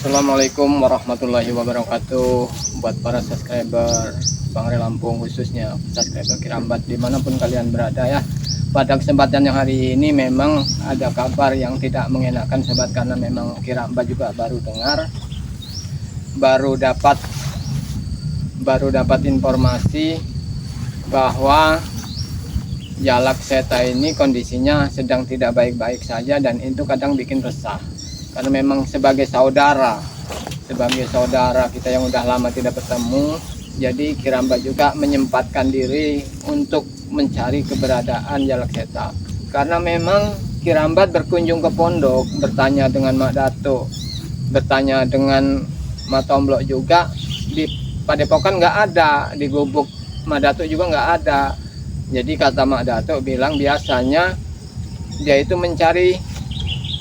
Assalamualaikum warahmatullahi wabarakatuh. Buat para subscriber Bang Re Lampung, khususnya subscriber Kirambat dimanapun kalian berada ya. Pada kesempatan yang hari ini memang ada kabar yang tidak mengenakan sobat, karena memang Kirambat juga baru dengar, baru dapat informasi bahwa Jalak Seta ini kondisinya sedang tidak baik-baik saja, dan itu kadang bikin resah karena memang sebagai saudara kita yang udah lama tidak bertemu. Jadi Kirambat juga menyempatkan diri untuk mencari keberadaan Jalak Seta, karena memang Kirambat berkunjung ke pondok, bertanya dengan Mak Datuk, bertanya dengan Mak Tomblok juga, di Padepokan nggak ada, di gubuk Mak Datuk juga nggak ada. Jadi kata Mak Datuk bilang biasanya dia itu mencari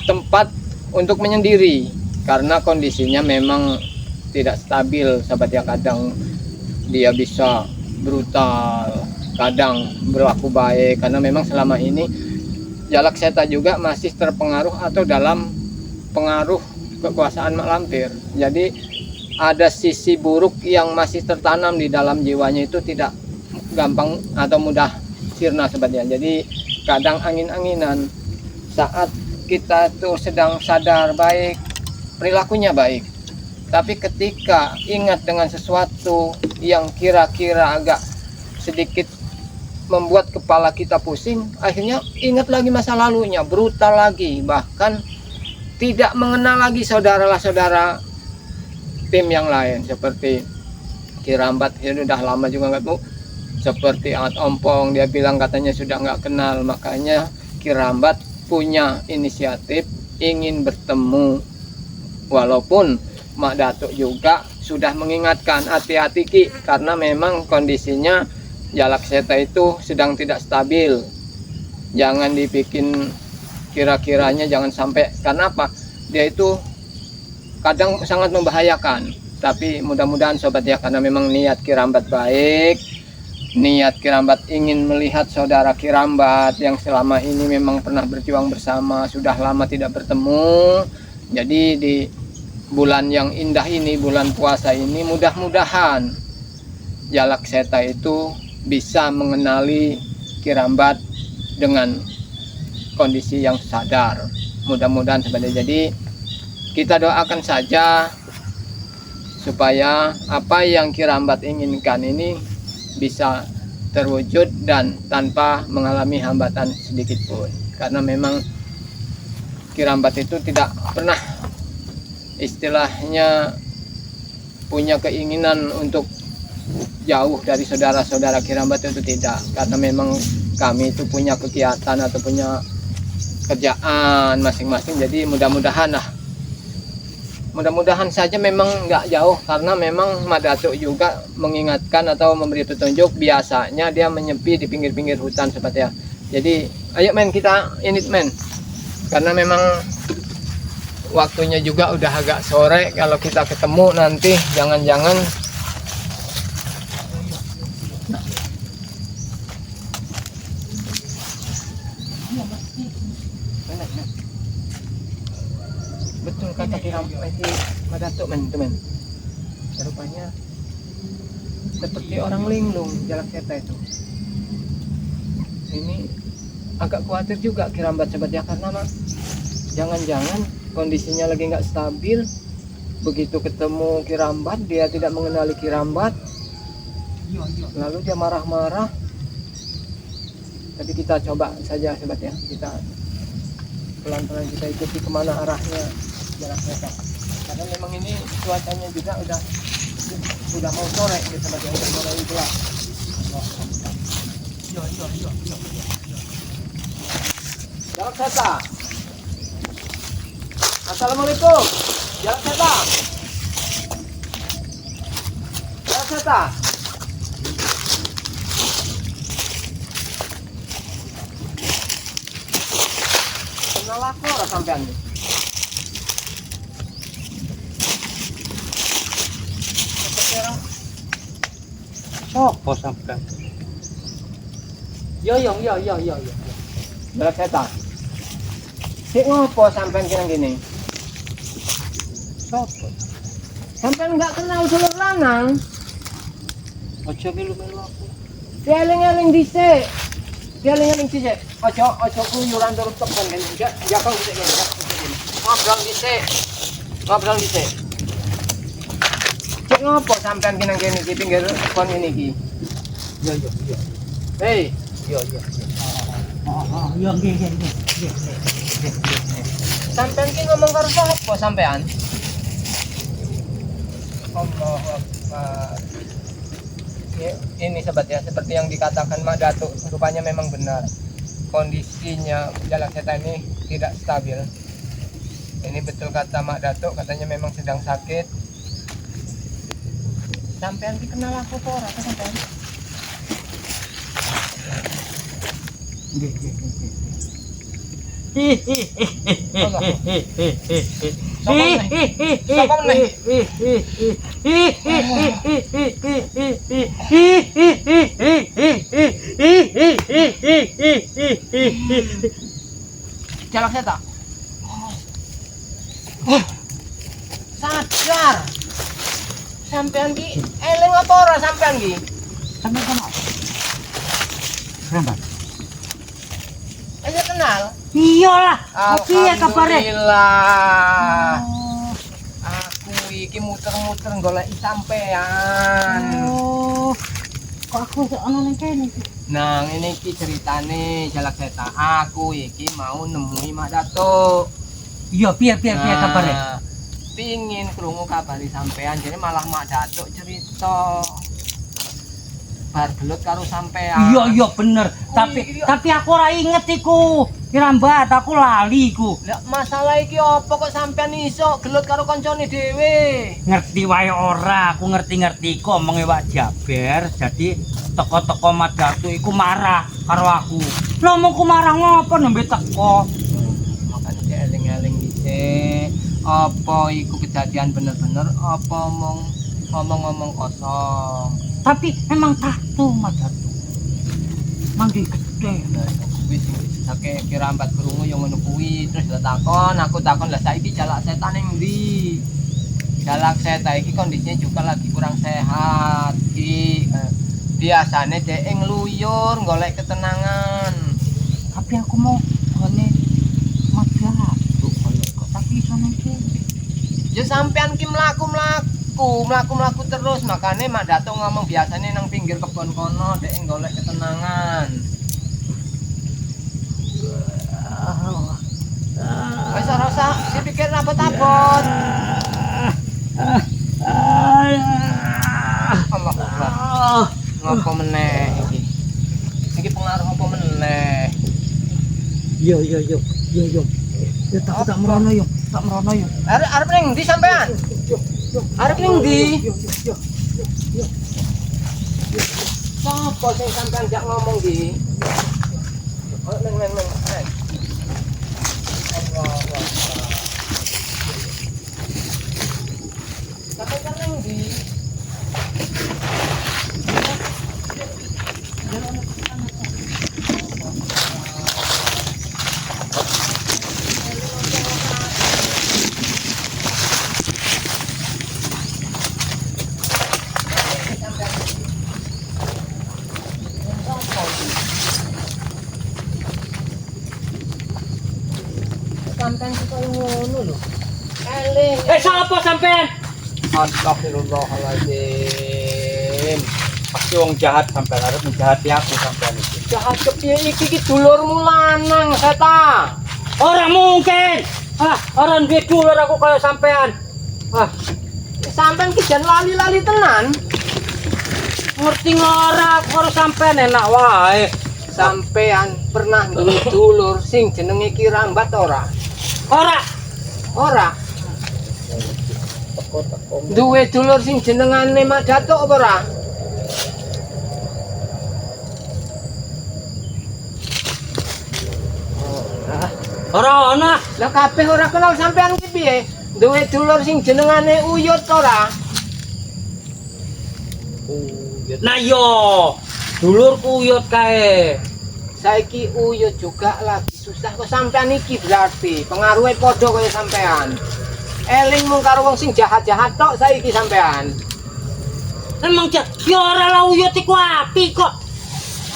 tempat untuk menyendiri karena kondisinya memang tidak stabil sahabat ya. Kadang dia bisa brutal, kadang berlaku baik, karena memang selama ini Jalak Seta juga masih terpengaruh atau dalam pengaruh kekuasaan Mak Lampir. Jadi ada sisi buruk yang masih tertanam di dalam jiwanya, itu tidak gampang atau mudah sirna sobat ya. Jadi kadang angin-anginan, saat kita tuh sedang sadar baik, perilakunya baik, tapi ketika ingat dengan sesuatu yang kira-kira agak sedikit membuat kepala kita pusing, akhirnya ingat lagi masa lalunya, brutal lagi, bahkan tidak mengenal lagi saudara-saudara tim yang lain seperti Kirambat ya udah lama juga nggak tahu, seperti At Ompong dia bilang katanya sudah nggak kenal. Makanya Kirambat punya inisiatif ingin bertemu, walaupun Mak Datuk juga sudah mengingatkan hati-hati Ki, karena memang kondisinya Jalak Seta itu sedang tidak stabil. Jangan dibikin kira-kiranya, jangan sampai, karena apa, dia itu kadang sangat membahayakan. Tapi mudah-mudahan sobat ya, karena memang niat Kirambat baik, niat Kirambat ingin melihat saudara Kirambat yang selama ini memang pernah berjuang bersama, sudah lama tidak bertemu. Jadi di bulan yang indah ini, bulan puasa ini, mudah-mudahan Jalak Seta itu bisa mengenali Kirambat dengan kondisi yang sadar. Mudah-mudahan sebenarnya. Jadi kita doakan saja supaya apa yang Kirambat inginkan ini bisa terwujud dan tanpa mengalami hambatan sedikit pun. Karena memang Kirambat itu tidak pernah istilahnya punya keinginan untuk jauh dari saudara-saudara Kirambat, itu tidak, karena memang kami itu punya kegiatan atau punya kerjaan masing-masing. Jadi mudah-mudahan lah, mudah-mudahan saja memang nggak jauh, karena memang Mak Datuk juga mengingatkan atau memberi petunjuk biasanya dia menyepi di pinggir-pinggir hutan seperti ya. Jadi ayo men, kita ini men, karena memang waktunya juga udah agak sore. Kalau kita ketemu nanti jangan-jangan. Men, men. Betul kata Kiram iki Mak Datuk men, itu men, rupanya seperti orang linglung Jalak Seta itu. Ini agak khawatir juga Kirambat sobat ya, karena mah jangan-jangan kondisinya lagi nggak stabil, begitu ketemu Kirambat dia tidak mengenali Kirambat, lalu dia marah-marah. Tapi kita coba saja sobat ya, kita pelan-pelan kita ikuti kemana arahnya Jalak Seta, karena memang ini cuacanya juga udah mau sore gitu sobat ya, udah mulai gelap. Iya. Jalak Seta. Assalamualaikum. Jalak Seta. Jalak Seta. Kenal aku ora sampean iki? Seperti orang Sopo sampean? Yo yo yo yo yo yo. Jalak Seta. Sik ngopo sampean kira gini? Sopo? Sampean nggak kenal dulur lanang? Aja melu-melu aku. Dieling-eling dhisik. Dieling-eling dhisik. Aja aja kluyuran terus tekan kene. Ya, ya kang dhisik kene. Ngobrol dhisik. Ngobrol dhisik. Cek ngopo sampean ki nang kene iki pinggir kon ngene iki? Iya iya iya. Hei, Iya iya. Oh, iya nggih nggih nggih. Nggih nggih. Sampean ki ngomong karo sapa sampean? Allahu Akbar. Ya, ini sobat ya, seperti yang dikatakan Mak Datuk, rupanya memang benar. Kondisinya Jalak Seta ini tidak stabil. Ini betul kata Mak Datuk, katanya memang sedang sakit. Sampean ki kenal aku apa ora sampean? Nggih nggih nggih. Allah. Sopo meneh? Sopo meneh? Jalak Seta. Oh. Sadar. Sampean ki eling apa ora sampean ki? Sampean kenal? Rambat. Ayo kenal. Iyalah, piye kabare? Alhamdulillah. Aku iki muter-muter goleki sampean. Oh. Kok aku iso ana ning kene iki? Nah, ngene iki ceritane Jalak Seta. Aku iki mau nemui Mak Datuk. Iya, piye piye piye kabare? Nah, pingin krungu kabare sampean, jadi malah Mak Datuk cerita bar gelut karo sampean. Iya iya bener, tapi iya. tapi aku ora inget iku. Kirambat, aku lali iku. Lah masalah iki apa kok sampean iso gelut karo koncone dhewe? Ngerti wae ora, aku ngerti-ngerti iku omonge Wak Jaber, jadi teko-teko Mak Datuk iku marah karo aku. Lah omongku marah ngopo nembe teko? Makanya dieling-eling dhisik. Apa iku kejadian bener-bener apa omong ngomong-ngomong kosong? Tapi emang tatu Mak Datuk. Manggi gede. Nah, kuwi sing disesake Kirambat krungu yang ngono kuwi, terus lah takon, aku takon lah saiki Jalak Seta ning ndi? Jalak Seta iki kondisinya juga lagi kurang sehat ki. Biasane dhek ngluyur golek ketenangan. Tapi aku mau gone Mak Datuk koyo kok tapi iso nang kene. Ya sampean ki mlaku-mlaku, mlaku-mlaku terus, makane Mak Datuk ngomong biasane nang pinggir kebon kono dhek golek ketenangan. Wis ora usah dipikir abot-abot. Allah Allah. Ngopo meneh iki? Iki pengaruh apa meneh? Iya iya iya iya iya. Ya tak tak merono yo, tak merono yo. Arep arep ning ndi sampean? Arep ning ndi? Sopo sing sampean jak ngomong ki? Oh, neng neng neng. Neng. Allah Allah. Sampean kan neng ndi? Sampean ki koyo ngono lho. Eling. Eh sapa sampean? Astagfirullahaladzim. Pasti wong jahat sampean arep menjahati aku sampean iki. Jahat kepiye iki ki dulurmu lanang, Seta. Ora mungkin. Ah, ora duwe dulur aku kaya sampean. Ah, Sampean ki jan lali-lali tenan. ngerti ora aku karo sampean enak wae. Sampean pernah duwe dulur sing jenenge Ki Rambat ora? Ora. Ora. Duwe dulur sing jenengane Mak Datuk apa ora? Ora ana. Lah kabeh ora kenal sampean ki piye? Duwe dulur sing jenengane Uyut ora? Uyut. Nah yo, dulurku Uyut kae. Saiki Uyut juga lagi susah kok sampean iki berarti pengaruhnya padha kaya sampean. Eling mung karo wong sing jahat-jahat tok saiki sampean. Emang ya ora lah, Uyut iku apik kok.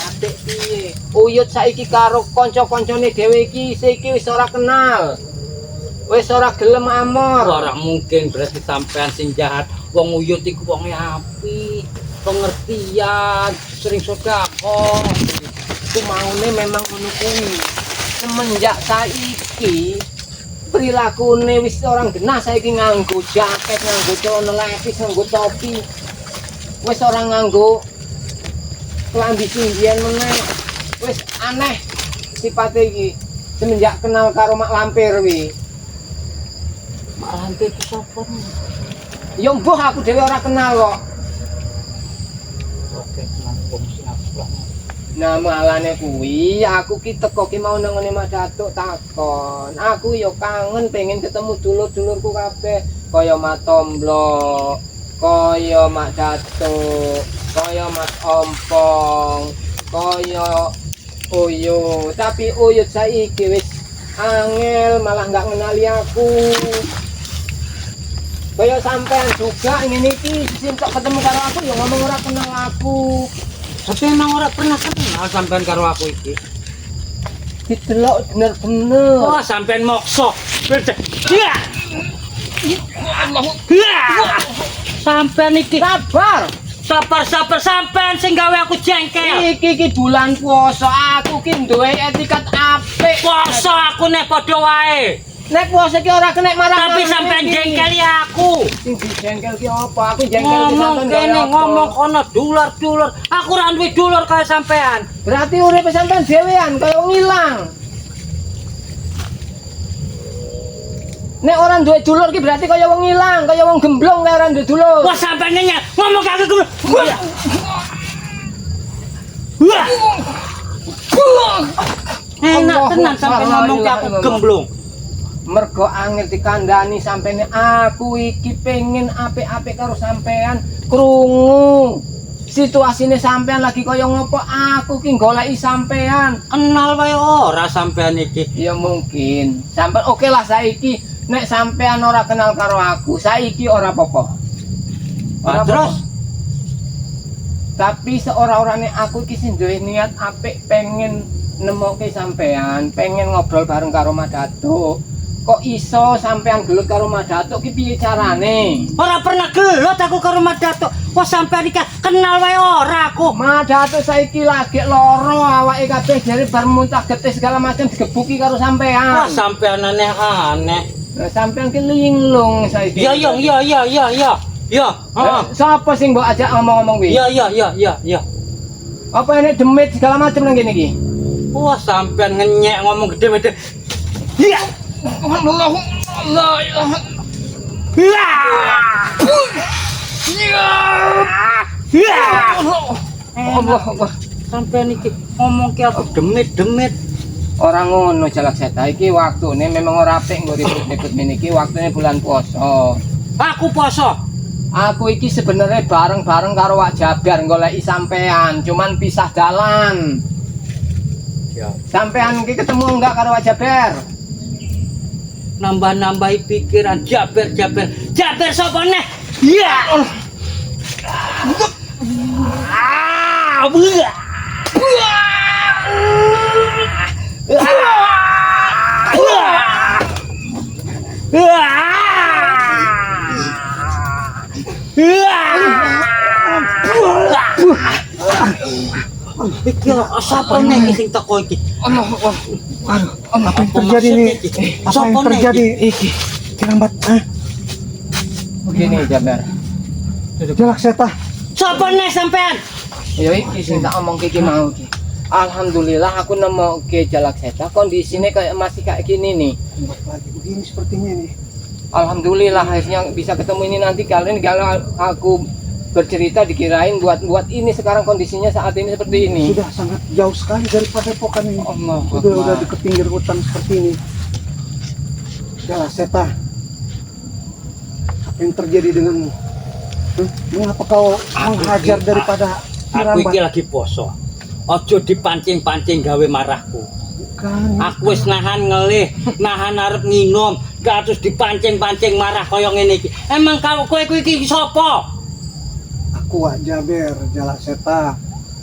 Apik piye? Uyut saiki karo kanca-kancane dhewe iki saiki wis ora kenal. Wis ora gelem amor. Ora mungkin, berarti sampean sing jahat. Wong Uyut iku wonge apik, pengertian, sering sedekah. Ku maune memang ngono kuwi. Semenjak saiki perilakune wis ora genah, saiki nganggo jaket, nganggo celana lepis, nganggo topi. Wis ora nganggo klambi sing biyen meneh. Wis aneh sipate iki semenjak kenal karo Mak Lampir wi. Mak Lampir ku sapa nih? Ya mbuh, aku dhewe ora kenal kok. Oke, kenal wong sing aku lah. Nah, malane kuwi aku ki teko ki mau nang ngene Mak Datuk takon. Aku yo kangen, pengen ketemu dulur-dulurku kabeh kaya Mak Tomblo, kaya Mak Datuk, kaya Mas Ompong, kaya Uyut. Tapi Uyut saiki wis angel, malah nggak ngenali aku. Kaya sampean juga ngene iki sing tok ketemu karo aku ya ngomong ora kenal aku. Tapi emang ora pernah kenal sampean karo aku iki. Didelok bener-bener. Wah, sampean mokso. Ya. Ya. Sampean iki Sabar. Sabar, sabar, sampean sing gawe aku jengkel. Iki ki bulan puasa, aku ki duwe etikat apik. Poso aku nek padha wae. Nek puasa ki ora kena marah. Tapi sampean jengkel ya aku. Sing dijengkel ki apa? Aku jengkel ki Ngomong sampean kene, gawe apa? Ngomong kono dulur-dulur. Aku ora duwe dulur kaya sampean. Berarti uripe sampean dhewean kaya wong ilang. Nek ora duwe dulur ki berarti kaya wong ilang, kaya wong gemblong, kaya ora duwe dulur. Wah, sampean ngenyek ngomong kaki gue. Wah. Wah. Enak Allahu tenan sampean Akbar, ngomong ke la aku ilaha illallah. gemblung. Mergo angel dikandani sampene, aku iki pengen apik-apik karo sampean, krungu situasine sampean lagi kaya ngopo, aku ki goleki sampean. Kenal wae ora sampean iki. Ya mungkin sampean oke lah, saiki nek sampean ora kenal karo aku saiki ora apa-apa. Ora Ah, terus apa-apa. Tapi seora-orane aku iki sing duwe niat apik, pengen nemoke sampean, pengen ngobrol bareng karo Mak Datuk, kok iso sampean gelut karo Mak Datuk ki piye carane? Ora pernah gelut aku karo Mak Datuk. Wah, sampean iki kenal wae ora aku. Mak Datuk saiki lagi loro awake kabeh, jare bar muntah getih segala macam, digebuki karo sampean. Wah, sampean aneh-aneh. Nah, sampean ki linglung saiki. Iya iya iya iya iya iya. Iya, heeh. Sapa sing mbok ajak ngomong-ngomong kuwi? Iya iya iya iya iya. Apa ini demit segala macam nang kene iki? Wah, sampean ngenyek ngomong gede-gede. Iya. Allah Allah. Iya. Iya. Allah Allah. Sampean iki ngomong ki aku demit-demit. Ora ngono, Jalak Seta, iki waktune memang ora apik nggo ribut-ribut ngene iki, waktune bulan puasa. Aku poso. Aku iki sebenarnya bareng-bareng karo Wak Jabar goleki sampean, cuman pisah dalan. Ya. Sampean iki ketemu enggak karo Wak Jabar? Nambah-nambahi pikiran. Jaber, Jaber. Jaber sapa neh? Iya. Ah, buah. Buah. Buah. Buah. Buah. Iki sapa neh iki sing teko iki? Allah Allah. Aduh, apa yang terjadi nih? Apa yang terjadi? Iki. Kirambat, eh? Begini, Jabar. Jalak Seta. Sapa neh sampean? Ya iki sing tak omong iki mau iki. Alhamdulillah aku nemokke Jalak Seta, kondisinya kayak masih kayak gini nih. Kuat lagi begini sepertinya ini. Alhamdulillah akhirnya bisa ketemu ini. Nanti kalian kalau aku bercerita dikirain buat-buat ini, sekarang kondisinya saat ini seperti ini. Sudah sangat jauh sekali dari padepokan ini. Allah Sudah Akbar. Di pinggir hutan seperti ini. Jalak Seta. Apa yang terjadi denganmu? Hmm? Mengapa kau menghajar daripada Aku iki Kirambat? lagi poso. Aja dipancing-pancing gawe marahku. Bukan. Aku wis nahan ngelih, nahan arep nginom, gak terus dipancing-pancing marah kaya ngene iki. Emang kau kowe kuwi iki sapa? Aku Wak Jaber, Jalak Seta.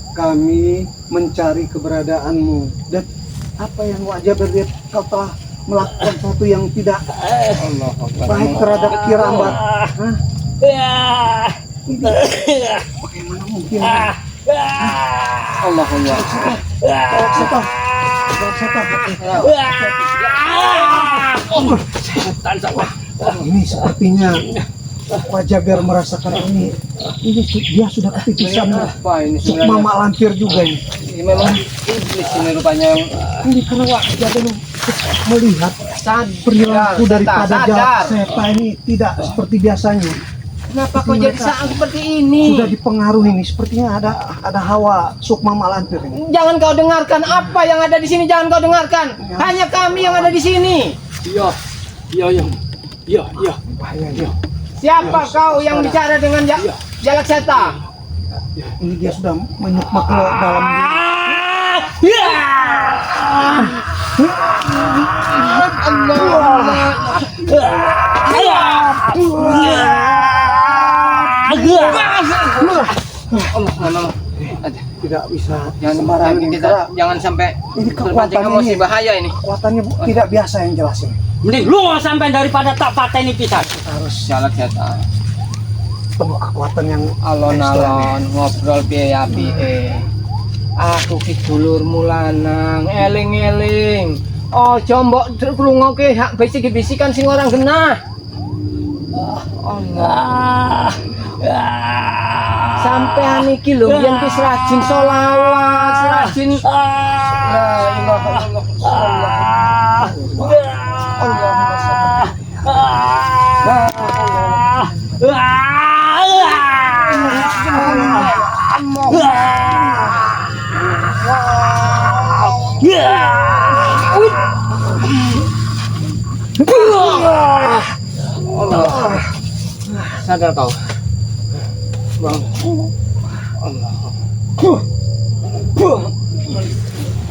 Kami mencari keberadaanmu. Dan apa yang Wak Jaber lihat, kau telah melakukan sesuatu yang tidak Allah Akbar. baik terhadap Ki Rambat. Hah? Ah. Ini bagaimana mungkin? Ah. Allah Allah. Jalak Seta. Jalak Seta. Ah. Setan sama. Ini sepertinya Wak Jaber merasakan ini. Ini dia sudah ketitisan Apa ini Sukma sebenarnya? Mak Lampir juga ini. Ini memang iblis ini rupanya yang Ini karena Wak Jaber melihat sadar, perilaku daripada sadar. Jalak Seta ini tidak seperti biasanya. Kenapa kok jadi saat seperti ini? Sudah dipengaruhi nih, sepertinya ada hawa Sukma Mak Lampir ini. Jangan kau dengarkan apa yang ada di sini, jangan kau dengarkan. Hanya kami yang ada di sini. Iya. Iya, iya. Iya, iya. Bahaya ini. Siapa kau yang bicara dengan Jalak Seta? Ini dia sudah menyukma ke dalam diri. Ah. Ya. Allah. Ya. Allah, Allah. Tidak bisa Jangan, sembarangan jangan ini. kita, Karena jangan sampai ini terpancing kekuatan emosi, ini. Bahaya ini. Kekuatannya tidak biasa yang jelas ini. Mending lu sampai daripada tak pateni pisan. Harus Jalak Seta. penuh kekuatan yang ekstra nih. Alon-alon ngobrol piye apike. Aku ki dulurmu lanang, eling-eling. Aja mbok krungokke hak bisik-bisikan sing ora genah. Allah. Ah. Ah. Sampean iki lho biyen ki rajin sholawat, rajin La ilaha illallah. Ah. Allahumma sholli. Ah. Ah. Ah. Allah. Sadar kau. Bang. Allah.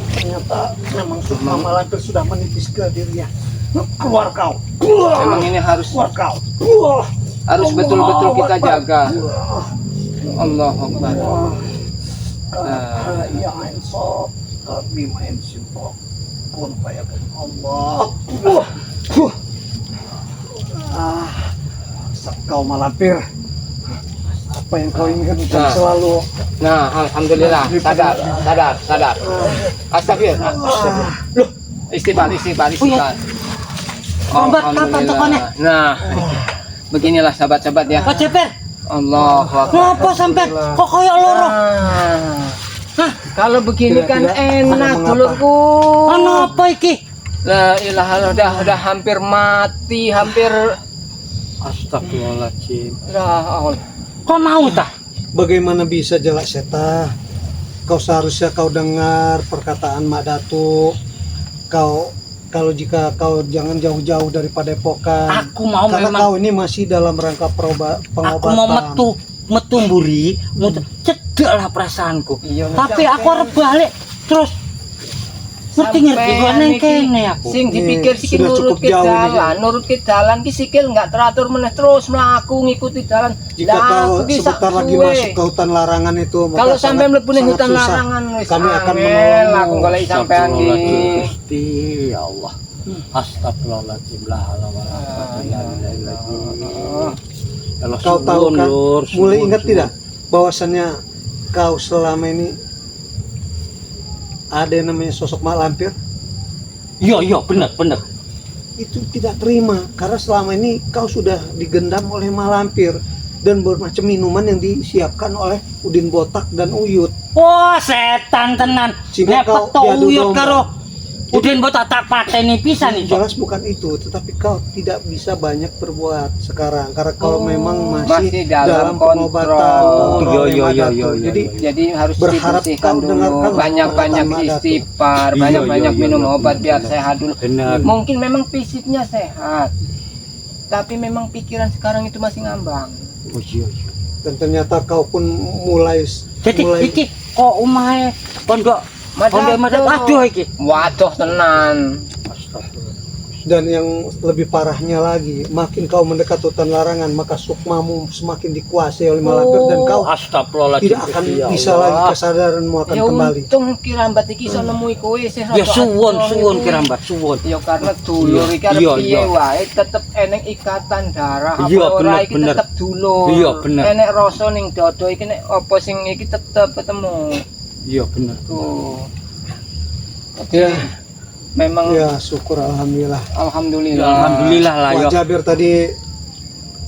Ternyata memang Sukma Mak Lampir sudah menipis ke dirinya. Keluar kau. Memang ini harus Keluar kau. Harus betul-betul kita jaga. Allah Akbar. Ah, ya insaf, bima insintok. Kun fayakun Allah. Ah, kau Mak Lampir. Apa yang kau inginkan Nah. selalu Nah, alhamdulillah sadar, sadar, sadar. Astagfir. Astagfir. Loh, istighfar, istighfar, istighfar. Obat kapan Alhamdulillah. tekone? Nah, beginilah sahabat-sahabat ya. Pak Jeper, Allah Akbar. ngopo sampean kok koyo loro? Nah, kalau begini Tidak, kan tidak. enak Ada mengapa. dulurku. Ana apa iki? La ilaha illallah, udah hampir mati, hampir Astagfirullahaladzim. lah Allah. Kok mau ta? Bagaimana bisa, Jalak Seta? Kau seharusnya kau dengar perkataan Mak Datuk. Kau kalau jika kau jangan jauh-jauh dari padepokan. Aku mau Karena memang kau ini masih dalam rangka aku pengobatan. mau metu metu mburi, metu cedek lah perasaanku. Iya, Tapi aku arep balik terus ngerti-ngerti gua neng kene aku. Sing dipikir Ini siki sudah nurut cukup ke jauh ini. dalan, nurut ke dalan ki sikil nggak teratur meneh terus mlaku ngikuti dalan. Jika Lah, kau aku ki sak sebentar lagi suwe. Masuk ke hutan larangan itu, maka Kalau sampai sangat- mlebu ning sangat hutan susah. larangan wis Kami akan angel menolongmu. aku golek sampean ki. Gusti, ya Allah. Astagfirullahaladzim, la haula wala quwata illa billah. Ya Allah, Kau tahu suwun, kan? Lur, Mulai suwun, ingat suwun. tidak bahwasannya kau selama ini ada yang namanya sosok Mak Lampir? Iya, iya, bener, bener. Itu tidak terima karena selama ini kau sudah digendam oleh Mak Lampir dan bermacam minuman yang disiapkan oleh Udin Botak dan Uyut. Wah, setan tenan. Sehingga Nek kau peto diadu uyut domba. karo Udin Botak tak pateni pisan Yang iso. jelas bukan itu, tetapi kau tidak bisa banyak berbuat sekarang karena kau memang masih, Masih dalam pengobatan kontrol. kontrol Iya, iya, Mak iya, Datuk. iya, iya, Jadi iya. Jadi harus berharap dibersihkan kau dulu, dengarkan banyak-banyak perkataan Mak Datuk. istighfar, Iya, banyak-banyak iya, minum iya, obat benar, biar benar. sehat dulu. Benar. Mungkin memang fisiknya sehat, tapi memang pikiran sekarang itu masih ngambang. Oh iya, iya. Dan ternyata kau pun mulai Jadi mulai iki kok omahe pondok Pondok Mak Datuk aduh iki. Waduh tenan. Dan yang lebih parahnya lagi, makin kau mendekat hutan larangan, maka sukmamu semakin dikuasai oleh Mak Lampir dan kau Astagfirullahaladzim. tidak akan Gusti, ya bisa Allah. lagi, kesadaranmu akan Ya kembali. untung Ki Rambat iki iso nemu kowe sih. Ya suwun, suwun Ki Rambat, suwun. Ya karena dulur iki arep Iya, piye iya. wae tetep eneng ikatan darah apa Iya, ora bener, iki bener. tetep dulur. Iya, bener. Enek rasa ning dodo iki nek apa sing iki tetep ketemu. Iya bener. Tuh. Jadi memang Ya, syukur alhamdulillah. Alhamdulillah. Ya, alhamdulillah lah Wak ya. Jabir tadi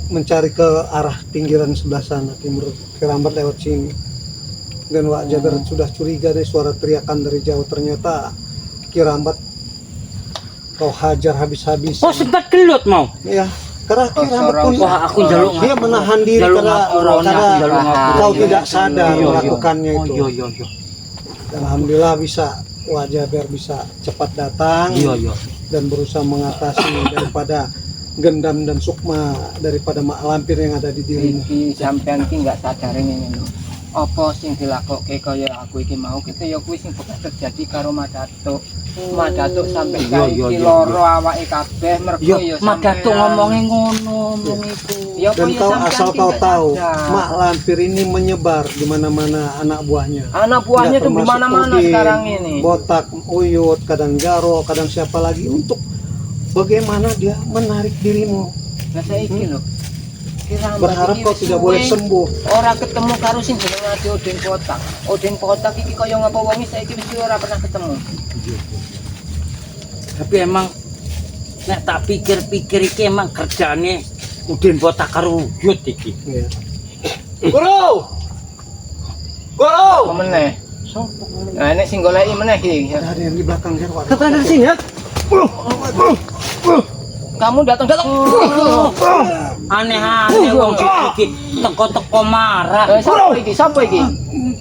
mencari ke arah pinggiran sebelah sana timur, Ki Rambat lewat sini. Dan Wak Jabir sudah curiga dari suara teriakan dari jauh, ternyata Ki Rambat kau hajar habis-habisan. Oh, sempat gelut mau. Ya, karena Oh, Ki Rambat pun Wah, aku njaluk dia menahan diri njaluk karena ngapura, karena aku njaluk ngapura. kau tidak sadar Iya. melakukannya Oh itu. iya. Alhamdulillah bisa Wak Jabir bisa cepat datang Iya. dan berusaha mengatasi daripada gendam dan sukma daripada Mak Lampir yang ada di dirimu. Iki sampean ki nggak sadar ngene lho. Apa sing dilakoke kaya aku iki mau kita ya kuwi sing bekas terjadi karo Mak Datuk. Mak Datuk sampai Iya, saiki iya, loro awake kabeh mergo Ya, ya Mak Datuk sampean. ngomongnya ngono, ngomong iku. Ya apa Dan ya kau sampean asal ki kau nggak tahu, sadar. Mak Lampir ini menyebar di mana-mana anak buahnya. Anak buahnya Nggak tuh di termasuk mana-mana Udin, sekarang ini. Botak, Uyut, kadang Jaro, kadang siapa lagi untuk bagaimana dia menarik dirimu. Lah saiki lho. Ki Rambat Berharap iki kau wis tidak boleh suwe sembuh. ora ketemu karo sing jenenge Odin Kotak. Odin Kotak iki kaya ngapa wonge saiki wis ora pernah ketemu. Tapi emang nek tak pikir-pikir iki emang kerjane Udin Botak karo Uyut iki. Iya. Guru! Guru! Apa meneh? Nah, nek sing goleki meneh iki. Ada yang di belakang Jaro. Kau dari sini ya? Kamu datang-datang. Aneh-aneh wong iki teko-teko marah. Eh, siapa iki? Siapa iki?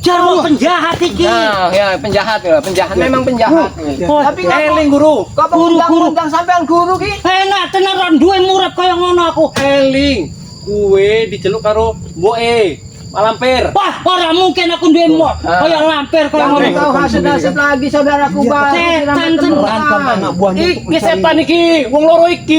Jarwo penjahat iki. Nah, ya penjahat ya, penjahat memang penjahat. Oh, Tapi ngapa Eling guru. kok Guru, guru. undang-undang sampean guru ki? Enak tenan ra duwe murab kaya ngono aku. Eling. Kue diceluk karo mboke. Mak Lampir. Wah, ora mungkin aku duwe mok kaya lampir kaya Jangan ngono. kau hasud-hasud lagi saudaraku Iya, baru. Setan tenan. Berantem anak buahnya untuk Iki mencari setan iki, wong loro iki.